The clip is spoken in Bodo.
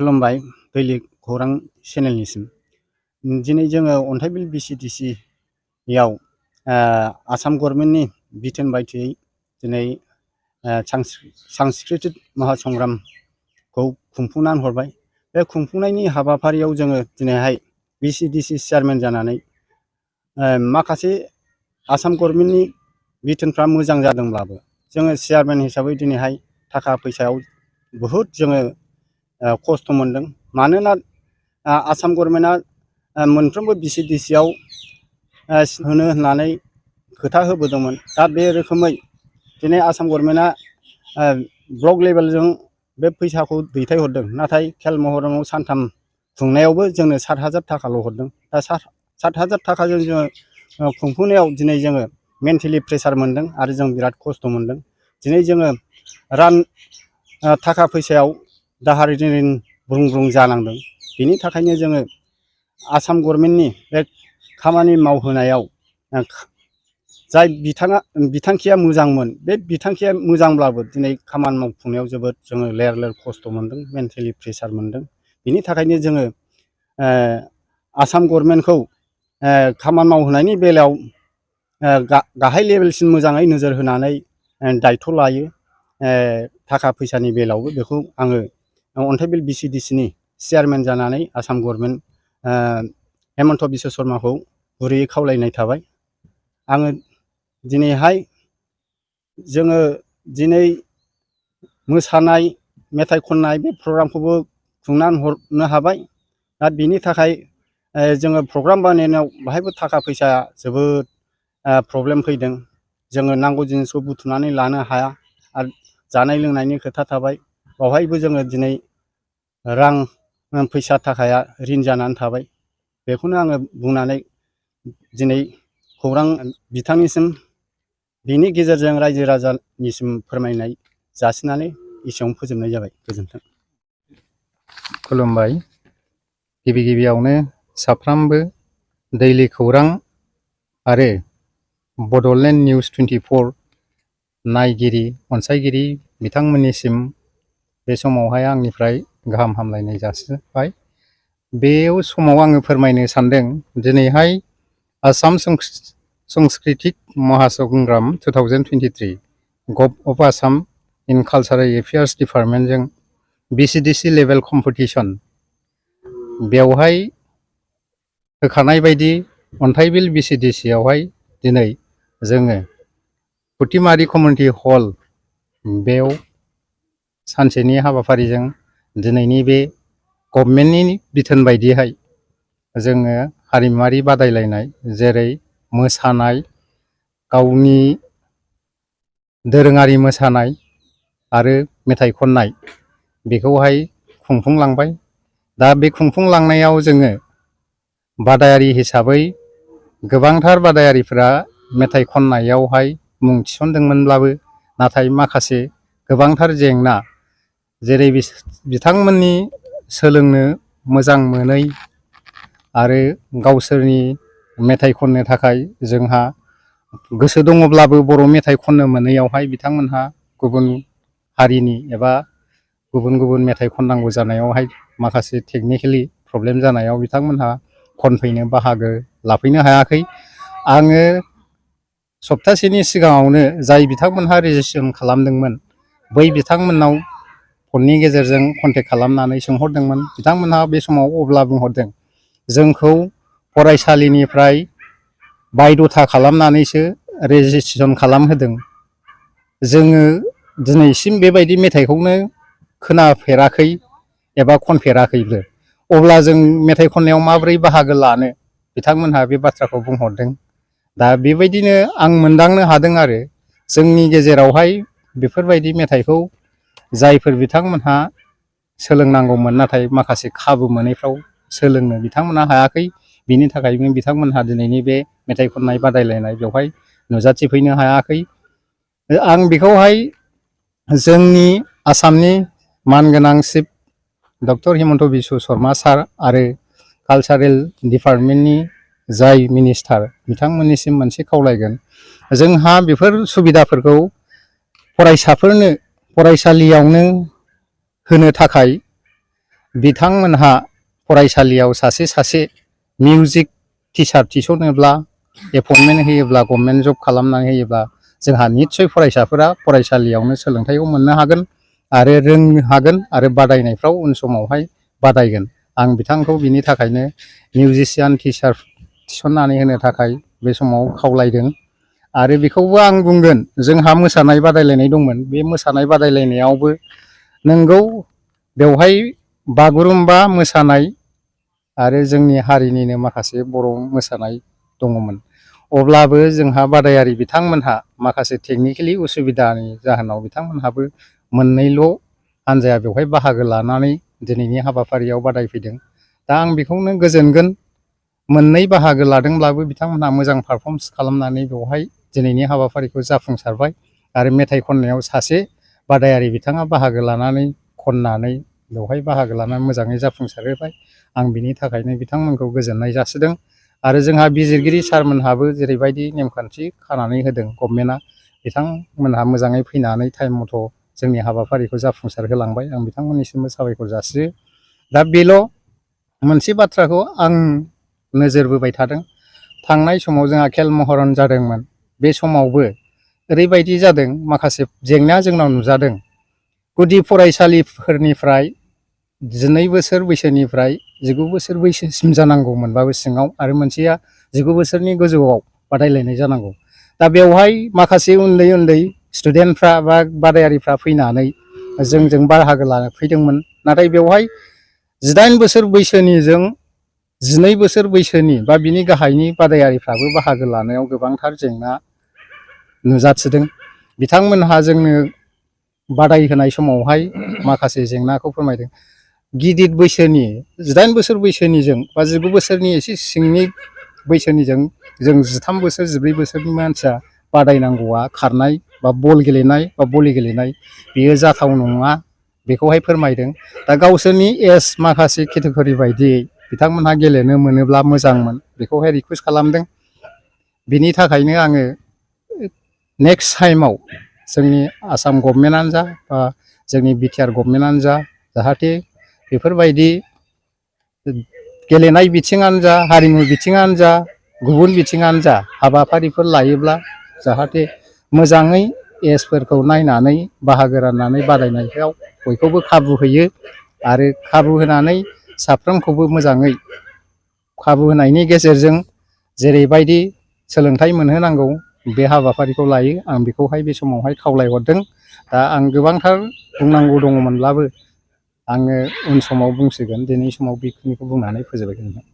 खुलुमबाय दैलि खौरां चेनेलनिसिम। दिनै जोङो अन्थाइबिल BCDC-याव आसाम गभर्नमेन्टनि बिथोन बायदियै दिनै सांस्कृतिक महासंग्रामखौ खुंफुंनानै हरबाय। बे खुंफुंनायनि हाबाफारियाव जोङो दिनैहाय BCDC चेयारमेन जानानै माखासे आसाम गभर्नमेन्टनि बिथोनफ्रा मोजां जादोंब्लाबो जोङो चेयारमेन हिसाबै दिनैहाय थाखा फैसायाव बहुद जोङो खस्थ' मोनदों। मानोना आसाम गभर्नमेन्टआ मोनफ्रोमबो BCDC-याव होनो होननानै खोथा होबोदोंमोन। दा बे रोखोमै दिनै आसाम गभर्नमेन्टआ ब्लक लेभेलजों बे फैसाखौ दैथायहरदों। नाथाय खेल महरमाव सानथाम खुंनायावबो जोंनो 7,000 थाखाल' हरदों। दा 7,000 थाखाजों जोङो खुंफुंनायाव दिनै जोङो मेन्टेलि प्रेसार मोनदों आरो जों बिराद खस्थ' मोनदों। दिनै जोङो थाखा फैसायाव दाहार रिन ब्रुं ब्रुं जानांदों। बेनि थाखायनो जोङो आसाम गभर्नमेन्टनि बे खामानि मावहोनायाव जाय बिथांखिया मोजांमोन, बे बिथांखिया मोजांब्लाबो दिनै खामानि मावफुंनायाव जोबोद जोङो लेर लेर खस्थ' मोनदों, मेन्टेलि प्रेसार मोनदों। बिनि थाखायनो जोङो आसाम गभर्नमेन्टखौ खामानि मावहोनायनि बेलायाव गाहाय लेभेलसिम मोजाङै नोजोर होनानै दायथ' लायो। थाखा फैसानि बेलायावबो बेखौ आङो अन्थाइबिल BCDC-नि चेयारमेन जानानै आसाम गभर्नमेन्ट हेमन्त बिश्व शर्माखौ गुरैयै खावलायनाय थाबाय। आङो दिनैहाय जोङो दिनै मोसानाय मेथाइ खननाय बे प्रग्रामखौबो खुंनानै हरनो हाबाय। दा बिनि थाखाय जोङो प्रग्राम बानायनायाव बाहायबो थाखा फैसा जोबोद प्रब्लेम फैदों। जोङो नांगौ जिनिसखौ बुथुमनानै लानो हाया आरो जानाय लोंनायनि खोथा थाबाय। बावहायबो जोङो दिनै रां फैसा थाखाया रिन जानानै थाबाय। बेखौनो आङो बुंनानै दिनै खौरां बिथांनिसिम बिनि गेजेरजों रायजो राजानिसिम फोरमायनाय जासिनानै एसेयावनो फोजोबनाय जाबाय। गोजोन्थों। खुलुमबाय। गिबियावनो साफ्रोमबो दैलि खौरां आरो बड'लेण्ड निउस 24 नायगिरि अनसायगिरि बिथांमोननिसिम बे समावहाय आंनिफ्राय गाहाम हामलायनाय जासिबाय। बे समाव आङो फोरमायनो सानदों, दिनैहाय आसाम सांस्कृतिक महासंग्राम 2023 gov of Assam in cultural affairs डिपार्टमेन्टजों BCDC लेभेल कम्पिटिसन, बेवहाय होखानाय बायदि अन्थाइबिल BCDC-आवहाय दिनै जोङो फुथिमारि कमिउनिटि हल बेयाव सानसेनि हाबाफारिजों दिनैनि बे गभर्नमेन्टनि बिथोन बायदिहाय जोङो हारिमुवारि बादायलायनाय जेरै मोसानाय, गावनि दोरोङारि मोसानाय आरो मेथाइ खननाय बेखौहाय खुंफुंलांबाय। दा बे खुंफुंलांनायाव जोङो बादायारि हिसाबै गोबांथार बादायारिफोरा मेथाइ खननायावहाय मुं थिसनदोंमोनब्लाबो नाथाय माखासे गोबांथार जेंना, जेरै बिथांमोननि सोलोंनो मोजां मोनै आरो गावसोरनि मेथाइ खननो थाखाय जोंहा गोसो दङब्लाबो बर' मेथाइ खननो मोनैयावहाय बिथांमोनहा गुबुन हारिनि एबा गुबुन गुबुन मेथाइ खननांगौ जानायावहाय माखासे टेकनिकेलि प्रब्लेम जानायाव बिथांमोनहा खनफैनो बाहागो लाफैनो हायाखै। आङो सप्तासेनि सिगाङावनो जाय बिथांमोनहा रेजिस्ट्रेसन खालामदोंमोन बै बिथांमोननाव फननि गेजेरजों कन्टेक्ट खालामनानै सोंहरदोंमोन। बिथांमोनहा बे समाव अब्ला बुंहरदों, जोंखौ फरायसालिनिफ्राय बायद'था खालामनानैसो रेजिस्ट्रेसन खालामहोदों। जोङो दिनैसिम बेबायदि मेथाइखौनो खोनाफेराखै एबा खनफेराखैबो। अब्ला जों मेथाइ खननायाव माबोरै बाहागो लानो, बिथांमोनहा बे बाथ्राखौ बुंहरदों। दा बेबायदिनो आं मोनदांनो हादों आरो जोंनि गेजेरावहाय बेफोरबायदि मेथाइखौ जायफोर बिथांमोनहा सोलोंनांगौमोन नाथाय माखासे खाबु मोनैफ्राव सोलोंनो बिथांमोनहा हायाखै। बिनि थाखायनो बिथांमोनहा दिनैनि बे मेथाइ खननाय बादायलायनाय बेवहाय नुजाथिफैनो हायाखै। आं बेखौहाय जोंनि आसामनि मानगोनां चिफ डक्टर हिमन्त बिश्व शर्मा सार आरो कालचारेल डिपार्टमेन्टनि जाय मिनिस्टार बिथांमोननिसिम मोनसे खावलायगोन, जोंहा बेफोर सुबिदाफोरखौ फरायसाफोरनो फरायसालियावनो होनो थाखाय बिथांमोनहा फरायसालियाव सासे सासे मिउजिक टिचार थिसनोब्ला एपइन्टमेन्ट होयोब्ला गभर्नमेन्ट जब खालामनानै होयोब्ला जोंहा निस्सय फरायसाफोरा फरायसालियावनो सोलोंथाइखौ मोननो हागोन आरो रोंनो हागोन आरो बादायनायफ्राव उन समावहाय बादायगोन। आं बिथांखौ बिनि थाखायनो मिउजिसियान टिचार थिसननानै होनो थाखाय बे समाव खावलायदों। आरो बेखौबो आं बुंगोन, जोंहा मोसानाय बादायलायनाय दंमोन। बे मोसानाय बादायलायनायावबो नोंगौ बेवहाय बागुरुम्बा मोसानाय आरो जोंनि हारिनिनो माखासे बर' मोसानाय दङमोन। अब्लाबो जोंहा बादायारि बिथांमोनहा माखासे टेकनिकेलि उसुबिदानि जाहोनाव बिथांमोनहाबो मोननैल' हान्जाया बेवहाय बाहागो लानानै दिनैनि हाबाफारियाव बादायफैदों। दा आं बेखौनो गोजोनगोन, मोननै बाहागो लादोंब्लाबो बिथांमोनहा मोजां पारफर्मेन्स खालामनानै बेवहाय दिनैनि हाबाफारिखौ जाफुंसारबाय। आरो मेथाइ खननायाव सासे बादायारि बिथाङा बाहागो लानानै खननानै बेवहाय बाहागो लानानै मोजाङै जाफुंसारहोबाय। आं बिनि थाखायनो बिथांमोनखौ गोजोननाय जासिदों। आरो जोंहा बिजिरगिरि सारमोनहाबो जेरैबायदि नेमखान्थि खानानै होदों गभर्नमेन्टआ, बिथांमोनहा मोजाङै फैनानै टाइम मथ' जोंनि हाबाफारिखौ जाफुंसार होलांबाय। आं बिथांमोननिसिमबो साबायखर जासियो। दा बेल' मोनसे बाथ्राखौ आं नोजोर बोबाय थादों। थांनाय समाव जोंहा खेल महरन जादोंमोन। बे समावबो ओरैबायदि जादों, माखासे जेंना जोंनाव नुजादों। गुदि फरायसालिफोरनिफ्राय 12 बोसोर बैसोनिफ्राय 19 बोसोर बैसोसिम जानांगौमोनबाबो सिङाव, आरो मोनसेया 19 बोसोरनि गोजौआव बादायलायनाय जानांगौ। दा बेवहाय माखासे उन्दै उन्दै स्टुडेन्टफ्रा बा बादायारिफ्रा फैनानै जोंजों बाहागो लाफैदोंमोन। नाथाय बेवहाय 18 बोसोर बैसोनिजों 12 बोसोर बैसोनि बा बिनि गाहायनि बादायारिफ्राबो बाहागो लानायाव गोबांथार जेंना नुजाथिदों। बिथांमोनहा जोंनो बादायहोनाय समावहाय माखासे जेंनाखौ फोरमायदों। गिदिर बैसोनि 18 बोसोर बैसोनिजों बा 19 बोसोरनि एसे सिंनि बैसोनिजों जों 13 बोसोर 14 बोसोरनि मानसिया बादायनांगौआ खारनाय बा बल गेलेनाय बा भलि गेलेनाय, बेयो जाथाव नङा, बेखौहाय फोरमायदों। दा गावसोरनि एज माखासे केटेगरि बायदियै बिथांमोनहा गेलेनो मोनोब्ला मोजांमोन, बेखौहाय रिकुवेस्ट खालामदों। बिनि थाखायनो आङो नेक्स्ट टाइमाव जोंनि आसाम गभर्नमेन्टआनो जा बा जोंनि बिटिआर गभर्नमेन्टआनो जा, जाहाथे बेफोरबायदि गेलेनाय बिथिङानो जा, हारिमु बिथिङानो जा, गुबुन बिथिङानो जा, हाबाफारिफोर लायोब्ला जाहाथे मोजाङै एजफोरखौ नायनानै बाहागो राननानै बादायनायाव बयखौबो खाबु होयो। आरो खाबु होनानै साफ्रोमखौबो मोजाङै खाबु होनायनि गेजेरजों जेरैबायदि सोलोंथाइ मोनहोनांगौ बे हाबाफारिखौ लायो। आं बेखौहाय बे समावहाय खावलायहरदों। दा आं गोबांथार बुंनांगौ दङमोनब्लाबो आङो उन समाव बुंसिगोन। दिनै समाव बेखिनिखौ बुंनानै फोजोबबाय।